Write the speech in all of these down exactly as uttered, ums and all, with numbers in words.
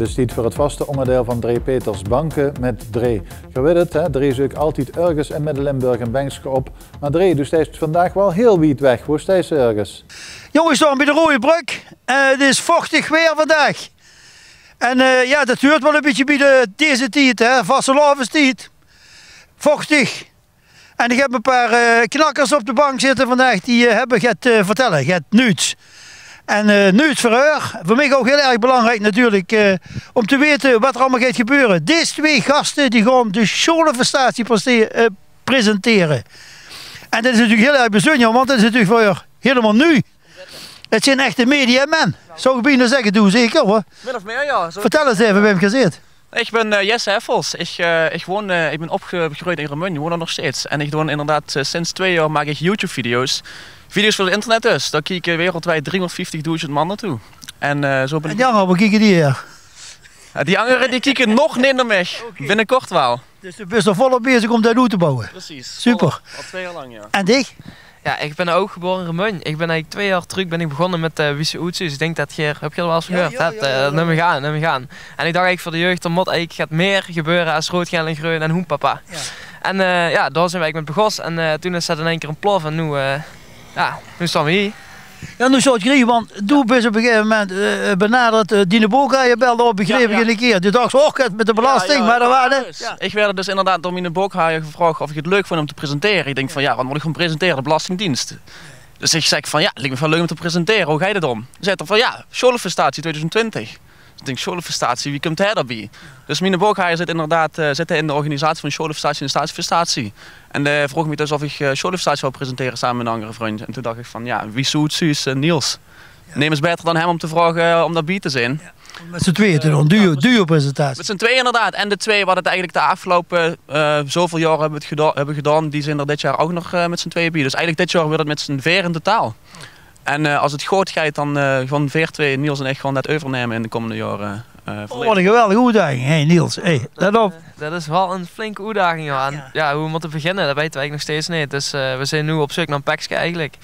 't Is tied veur 't vaste óngerdeil van Dré Peters Banke mit Dré. Geer wit 't, hè, Dré zeuk altied örges in Midde-Limburg e benkske op. Mer Dré, doe steis vandaag waal hiel wied weg. Wo steis se örges? Jóng, ich staon bie de Roeje Brök. Eh, 't is vochtig weer vandaag. En, eh, jao, det huurt waal e bietje bie de, deze tied, hè, vastelaovestied. Vochtig. En ich höb e paar, eh, knakkers op de bank zitte vandaag, die, eh, höbbe get te vertèlle, get nuuts. En, eh, nuuts veur häör. Veur mich ouch hiel erg belangriek natuurlik, eh, óm te weite waat d'r allemaol geit gebeure. Dees twee gaste, die gaon de sjoolefestatie preste-, eh, presentere. En det is natuurlik hiel erg bezunjer, want det is natuurlik veur häör hielemaol nuuj. 't Zeen echte mediamense. Zów ich bienao zègke, doe zeker, huur. Min of mier, jao. Vertèl ins effe wae geer zeet. Ich bön, eh, Jesse Heffels. Ich, eh, ich woon, eh, ich bön opgegreujd in Remunj, woon dao nog steeds. En ich doon inderdaad, eh, sinds twee jaor maak ich YouTube-video's. Video's veur 't internet dus. Dao kieke wereldwied driehonderdvieftigdoezend man nao toe. En, eh, zo bön ich... En die angere, wo kieke die haer? Jao, die angere die kieke nog neet nao mich. Oké. Binnekort waal. Dus doe bis d'r volop bezig óm det oet te bouwe. Precies. Super. Al, al twee jaor lank, jao. En dich? Jao, ich bön ouch gebore in Remunj. Ich bön eigelik twee jaor trök bön ich begós mit, eh, Wieze Oetsuus. Ich dink det geer, höb geer d'r waal ins van gehuurd? Jao, jao, jao. Nummer gaon, nummer gaon. En ich dach eigelik veur de jeug, d'r mót eigelik get mier gebeure es roead, gael en greun en hoempapa. Jao. En, eh, jao, dao zeen v'r eigelik mit begós. En, eh, toen is det in ein kier óntplof en noe, eh, jao, noe staon v'r hie. Jao, noe staot geer hie, want doe bis op e gegaeve moment, eh, benaderd, eh, diene boekhaier belde op, begreep ich, eine kier. Doe dachs se: "Och, get mit de belasting," mer dao waas 't. Ich woort dus inderdaad door miene boekhaier gevraog of ich 't leuk vónj óm te presentere. Ich dink van: "Jao, waat mót ich gaon presentere? De Belastingdienst." Dus ich zèk van: "Jao, liek mich waal leuk óm te presentere. Wo geit 't óm?" Zaet 'r van: "Jao, sjoolefestatie tweeduizend twintig." Dus ich dink: "Sjoolefestatie, wie kump hae daobie?" Dus miene boekhaier zit inderdaad, eh, zit in de organisatie van sjoolefestatie en staatsfestatie. En dae vroog mich dus of ich, eh, sjoolefestatie wól presentere same mit 'nen angere vrundj. En toen dach ich van: "Jao, Wieze Oetsuus, eh, Niels. Nemes baeter dan häöm óm te vraoge, eh, óm daobie te zeen." Jao, óm mit z'n tweeje te doon, duo, duo-presentatie. Mit z'n tweeje inderdaad. En de twee waat 't eigelik de aafgeloupe, eh, zoväöl jaor höbbe 't gedo-, höbbe gedaon, die zeen d'r dit jaor ouch nog, eh, mit z'n tweeje bie. Dus eigelik dit jaor weurt 't mit z'n veer in totaal. En, eh, es 't good geit, dan, eh, gaon veer twee, Niels en ich, gaon det euvernumme in de kómmende jaore, eh, volledig. Oh, waat 'n geweldige oetdaging, hè, Niels. Hey, let op. Det is waal 'n flinke oetdaging, jao. En jao, wie v'r mótte beginne, det weite v'r eigelik nog steeds neet. Dus, eh, v'r zeen noe op zeuk nao 'n pekske eigelik.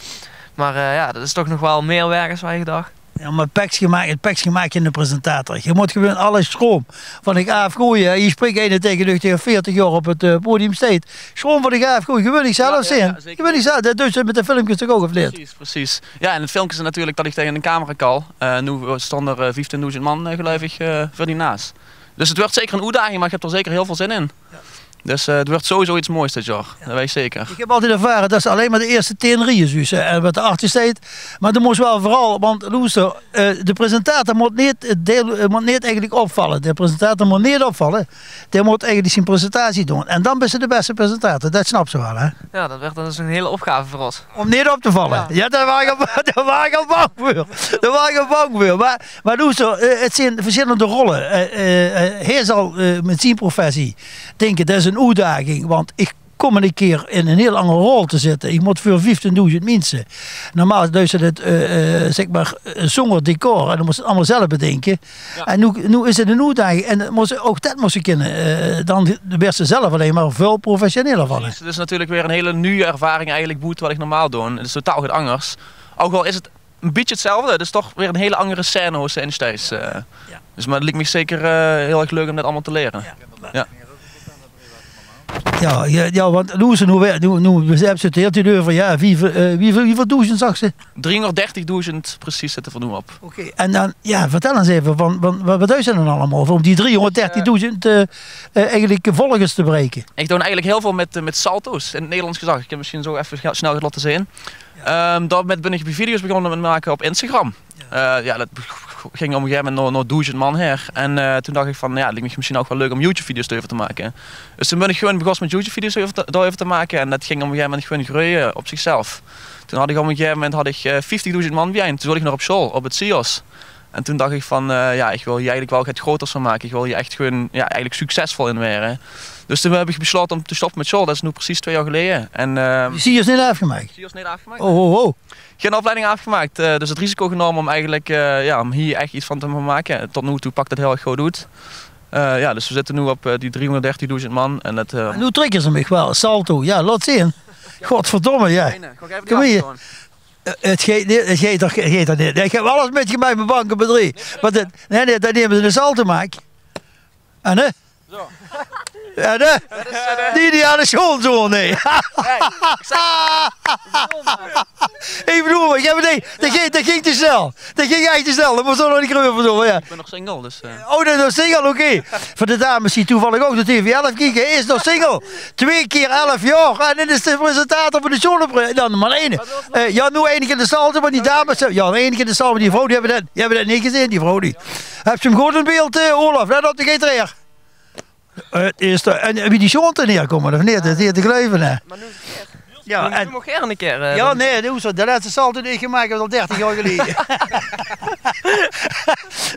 Mer, eh, jao, det is toch nog waal mier werk es v'r haj gedach. Jao, mer 't pekske maak, 't pekske maak geine presentator. Geer mót gewoon alles sjroom van uch aafgoeje. Hie sprik eine taenge uch dae veertig jaor op 't, eh, podium steit. Sjroom van uch aafgoeje, geer wilt uch zelf zeen. Jao, jao, zeker. Geer wilt uch zelf, det doot ze mit de filmkes toch ouch, of neet? Precies, precies. Jao, en 't filmke is natuurlik det ich taenge 'n camera kal. Eh, noe staon d'r, eh, vieftiendoezend man, eh, geluif ich, eh, veur die naas. Dus 't weurt zeker 'n oetdaging, mer ich höb d'r zeker hiel väöl zin in. Jao. Dus, eh, 't weurt sowieso get sjoons dit jaor. Jao. Det weit ich zeker. Ich höb altied ervare det se allein mer de ierste tieën rieje zuus, hè, en waat d'r achter steit. Mer det mós waal veural, want loester, eh, de presentator mót neet 't deil, eh, mót neet eigelik opvalle. De presentator mót neet opvalle. Dae mót eigelik zien presentatie doon. En dan bis se de bèste presentator. Det snaps se waal, hè? Jao, det weurt dan dus 'n hiel opgave veur ós. Óm neet op te valle. Jao. Jao, det waor ich al, det waor ich al bang veur. Det waor ich al bang veur. Mer, mer loester, eh, 't zeen versjillende rolle. Eh, eh, eh, hae zal, eh, mit zien professie dinke, det is 'n oetdaging, want ich kóm 'ne kier in 'n hiel anger rol te zitte. Ich mót veur vieftiendoezend minse. Normaal duis se det, eh, eh, zèk mer, eh, zónger decor. En dan mós se 't allemaol zelf bedinke. Jao. En noe, noe is 't 'n oetdaging. En det mós se, ouch det mós se kinne, eh, dan waers se zelf allein mer väöl professioneler van, hè. Precies, 't is natuurlik weer 'n hiel nuuj ervaring eigelik boete waat ich normaal doon. 't Is totaal get angers. Ouch al is 't 'n bietje 'tzelfde, 't is toch weer 'n hiel anger scène wo se in steis, eh. Jao. Dus, mer 't liek mich zeker, eh, hiel erg leuk óm det allemaol te liere. Jao. Jao. Jao, jao, jao, want noe is 't, noe, noe, noe höbs se 't hiel tied euver, jao, wieväöl, eh, wieväöl, wieväöl doezend zags se? Driehonderddertigdoezend precies zitte v'r noe op. Oké, en dan, jao, vertèl ins effe van, van, waat, waat duis se dan allemaol veur óm die driehonderddertigdoezend, eh, eh, eigelik volgers te bereike? Ich doon eigelik hiel väöl mit, eh, mit salto's, in 't Nederlands gezag. Ich kin 't mesjien zo effe snel get laote zeen. Ehm, daomit bön ich video's begós mit make op Instagram. Jao. Eh, jao, det ging op e gegaeve moment nao, nao doezend man haer. En, eh, toen dach ich van, jao, 't liek mich mesjien ouch waal leuk óm YouTube-video's d'reuver te make. Dus toen bön ich gewoon begós mit YouTube-video's euver te, d'reuver te make. En det ging op e gegaeve moment gewoon greuje op zichzelf. Toen had ich op e gegaeve moment had ich, eh, vieftigdoezend man bie-ein. Toen zoot ich nog op sjool, op 't CIOS. En toen dach ich van, eh, jao, ich wil hie eigelik waal get groters van make. Ich wil hie ech gewoon, jao, eigelik succesvol in waere. Dus toen höb ich beslaote óm te stoppe mit sjool. Det is noe precies twee jaor geleje. En, ehm, de CIOS neet aafgemaak? CIOS neet aafgemaak. Oh, oh, oh. Gein opleiding aafgemaak, eh, dus 't risico genómme óm eigelik, eh, jao, óm hie ech get van te make. Tot noe toe pak 't hiel erg good oet. Eh, jao, dus v'r zitte noe op, eh, die driehonderddertigdoezend man en det, eh... En noe trèkke ze mich waal, salto. Jao, laot zeen. Godverdomme, jao. Kóm hie. Eh, 't geit neet, 't geit toch, 't geit toch neet. Ich höb alles mitgemaak mit banke bedrieg. Want 't, nae, nae, dan neme ze 'ne salto, maak. En hè? Zo. En hè? Die, die aan de school zo, nae. Ich bedoel, mer ich höb 't neet, dat ging, dat ging te snel. Dat ging ech te snel. Dat mós nog neet greuver doon, ja. Ich bön nog single, dus, eh. Oh, dat is nog single, oké. Veur de dames die toevallig ouch de T V elf kieke, is nog single. Twee kier elf jaor en dan is de presentator van de Sjoelepre-, dan mer eine. Eh, ja, noe einige in de zaal van die dames. Ja, einige in de zaal van die vrouw, die höbbe dat, die höbbe dat neet gezeen, die vrouw die. Höbs se 'm good in beeld, eh, Olaf? Let op, dao geit 'r weer. Eh, 't is d'r, en wie die sjoeante neerkómme, of neet? Dat is neet te geluive, hè. Ja, en noe mót geer 'ne kier, eh, ja, nae, de, hoezo? De lètste salto die ich gemaak höb, is al dertig jaor geleje.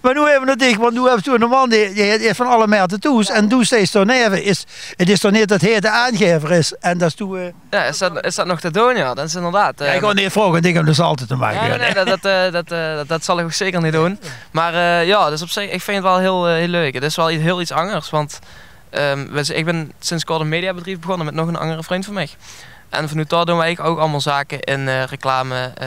Mer noe effe nog dich, want noe höbs doe 'ne man die, die is van alle merkte thoes en doe steis dao neve. Is, 't is toch neet dat hae de aangaever is en dat is doe, eh, ja, is dat, is dat nog te doon? Ja, dat is inderdaad, ja, ich eh, gaon neet vraoge dich óm de salto te make, ja, nae, nae, dat, dat, eh, dat, eh, dat, dat zal ich ouch zeker neet doon. Mer, eh, ja, dus op zich, ich vinj 't waal hiel, eh, hiel leuk. 't Is waal i-, hiel get angers, want Ehm, we z-, ik bin sinds kort ein mediabedrief begonne mit nog 'nen angere vrundj van mich. En vanoet dao doon we eigelik ouch allemaol zake in, eh, reclame, eh,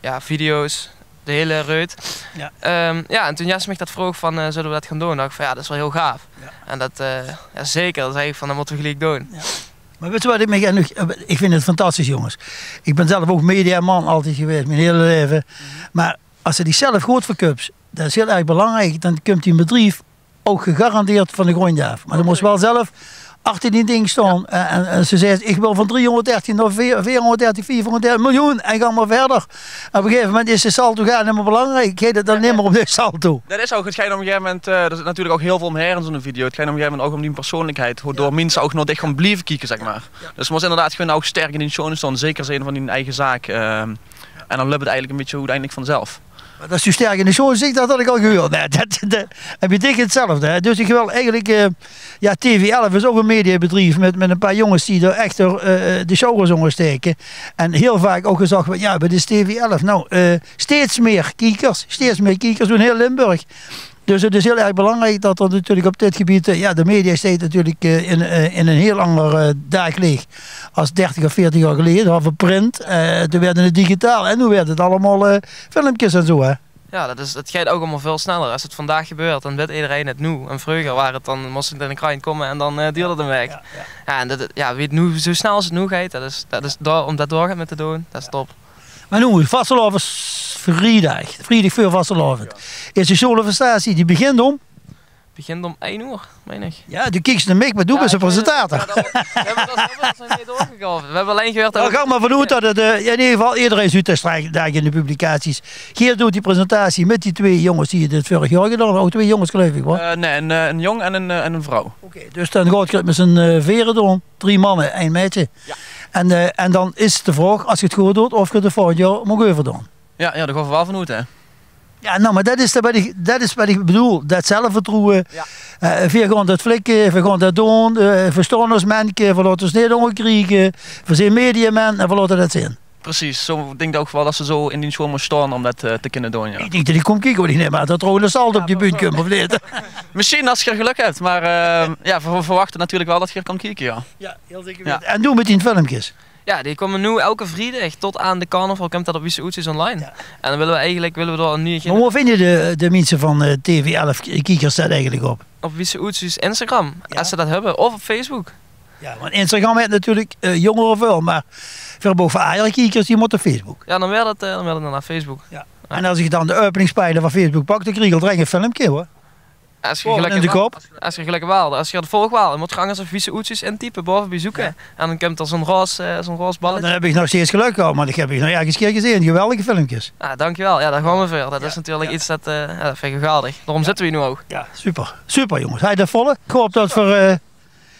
ja, video's, de hiele reut. Ja. Ehm, ja, en toen Jesse mich dat vroog van, eh, zulle we dat gaon doon, dach ik van, ja, dat is waal hiel gaaf. Ja. En dat, eh, ja, zeker, dat zag ik van, dat mótte we geliek doon. Ja. Mer wèts se wat ik mich, en ik, ik vinj 't fantastisch, jónges. Ik bin zelf ouch mediaman altied gewaes, mien hiel laeve. Mer as se dich zelf good verkups, dat is hiel erg belangriek, dan kump dien bedrief ouch gegarandeerd van de gróndj aaf. Mer dan mós se waal zelf achter dien ding staon. En, en, en es se zaes, ich wil van driehóngerddertig nao veer, veerhóngerddertig, viefhóngerddertig miljoen en gaon mer wiejer. Op ein gegaeve moment is de salto gaar neet mier belangriek. Geit 't dan neet mier óm de salto. Dat is ouch, 't geit op ein gegaeve moment, eh, d'r zit natuurlik ouch hiel väöl óm haer in zoe'n video. 't Geit op ein gegaeve moment ouch óm dien persoonlikheid, wodoor minse ouch nao dich gaon blieve kieke, zeg mer. Dus se mós inderdaad gewoon ouch sterk in dien sjoon staon, zeker zeen van dien eige zaak. Ehm, en dan löp 't eigelik ein bietje oeteindelik vanzelf. Mer dat se sterk in de sjoon zits, dat had ik al gehuurd. Nae, dat, dat, en bie dich 'tzelfde, hè. Dus ich wil eigelik, eh, ja, T V elf is ouch ein mediabedrief mit, mit ein paar jónges die d'r ech, eh, de sjouwers ónger staeke. En hiel vaak ouch gezag weurt, ja, wat is T V elf? Nou, eh, steeds mier kiekers, steeds mier kiekers door hiel Limburg. Dus 't is hiel erg belangriek dat d'r natuurlik op dit gebied, eh, ja, de media steit natuurlik, eh, in, eh, in ein hiel anger, eh, daaglicht as dertig of veertig jaor geleje. Dao hadde we print, eh, toen woort 't digitaal en noe woort 't allemaol, eh, filmkes en zoe, hè. Ja, dat is, 't geit ouch allemaol väöl sneller. Es 't vandaag gebeurt, dan weit ederein 't noe. En vreuger waar 't dan, mós 't in ein krantj kómme en dan, eh, duurde 't ein waek. Ja, ja. Ja, en dat, ja, wie 't noe, zoe snel es 't noe geit, dat is, dat is dao, óm dat dao get mit te doon, dat is top. Mer noe, vastelaovesvriedag, vriedag veur vastelaovend, is de sjoelepre-, presentatie, die begint óm? Begint óm ein oer, mein ich. Ja, doe kieks nao mich, mer doe bis de presentator. Ja, ich weit 't. Ja, dat, we höbbe, we höbbe allein gehuurd dat... Gaon mer vanoet dat 't, eh, in eder geval, ederein zuut dat straks in de publicaties. Geer doot die presentatie mit die twee jónges die 't vörig jaor gedaon höbbe. Ouch twee jónges, geluif ich, wa? Eh, nae, ein, eh, ein jóng en ein, eh, en ein vrouw. Oké, dus dan gaot geer 't mit zien, eh, vere doon. Drie manne, ein maedje. Ja. En, eh, en dan is de vraog, es geer 't good doot, of geer 't volgend jaor maag euverdoon. Ja, ja, dao gaon we waal vanoet, hè. Ja, nou, mer dat is wat ich, dat is wat ich bedoel. Dat zelfvertroewe. Ja. Eh, veer gaon dat flikke, veer gaon dat doon. Eh, veer staon es menke, veer laote ós neet óngerkriege. Veer zeen mediaman en veer laote dat zeen. Precies, zo dink ich ouch waal dat se zo in dien sjoon mós staon óm dat, eh, te kinne doon, ja. Ich dink dat ich kóm kieke, want ich num aan dat d'r ouch 'ne salto op die bühne kump, of neet? Mesjien es geer gelök höb, mer, eh, ja, veer verwachte natuurlik waal dat geer kómp kieke, ja. Ja, hiel zeker weite. En doe mit dien filmkes. Ja, die kómme noe eder vriedag tot aan de carnaval kump dat op Wieze Oetjes online. Ja. En dan wille we eigelik, wille we dao ein nuuj... Mer wo vinje de, de minse van, eh, T V elf k-, kiekers dat eigelik op? Op Wieze Oetjes Instagram, es ze dat höbbe. Of op Facebook. Ja, want Instagram haet natuurlik, eh, jóngere väöl, mer veer höbbe ouch veur ajere kiekers, die mótte op Facebook. Ja, dan waert 't, eh, dan waert 't dan nao Facebook. Ja. En es ich dan de openingspagina van Facebook pak, dan krieg ich al direk ein filmke, huur. Es geer gelök höb, es geer gelök waal, es geer 't volg waal, dan mót geer angers effe Wieze Oetjes intype, baove bie zeuk. Ja. En dan kump d'r zoe'n roze, eh, zoe'n roze balletje. Dan höb ich nog steeds gelök gehad, want ich höb uch nog örges ein kier gezeen. Geweldige filmkes. Ah, dankjewel. Ja, dao gaon we veur. Dat is natuurlik get dat, eh, ja, dat vinj ich geweldig. Daoróm zitte we hie noe ouch. Ja, super. Super, jónges. Hei, de volle. Ich haop dat veer, eh,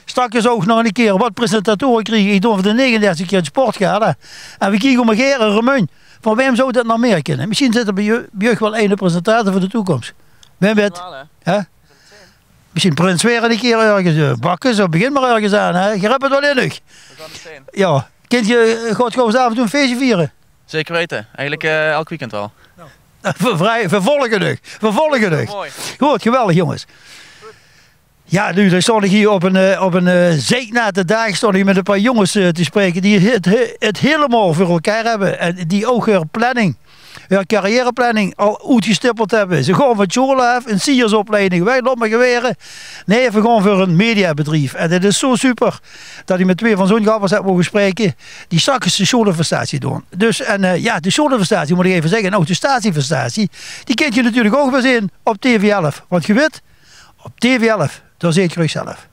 straks ouch nog ein kier wat presentatore kriege. Ich doon veur de negenendertigste kier 't sportgala. En we kieke óm ein kier, Remunj. Van wae zou dat nog mieë kinne? Mesjien zit d'r bie uch, bie uch waal eine presentator veur de toekóms. Wae weit? Jawel, hè? Hè? Mesjien Prins weer ein kier örges, eh, Bakkes, of begin mer örges aan, hè? Geer höb 't waal in uch. We gaon 't zeen. Ja. Kint geer, eh, gaot geer aaf en toe ein fieësje viere? Zeker weite. Eigelik, eh, elk weekend waal. Veer, veer volge uch. Veer volge uch. Mooi. Good, geweldig, jónges. Ja, noe, dan stóng ich hie op ein, eh, op ein eh, zeiknate daag stóng ich mit ein paar jónges eh, te spraeke die het, het, het hielemaol veur elkaar höbbe. En die ouch häör planning, häör carrièreplanning al oetgestippeld höbbe. Ze gaon van sjool aaf, ein siersopleiding, wae laot mer gewere. Nae, veer gaon veur ein mediabedrief. En det is zo super det ich mit twee van zoe'n gabbers höb moge spraeke die straks de sjoolfestatie doon. Dus, en eh, ja, de sjoolfestatie, mót ich effe zègke, en ouch de statieverstatie, die kènt geer natuurlik ouch weer zeen op T V elf. Want geer wit, op T V elf, dao zeet geer uch zelf.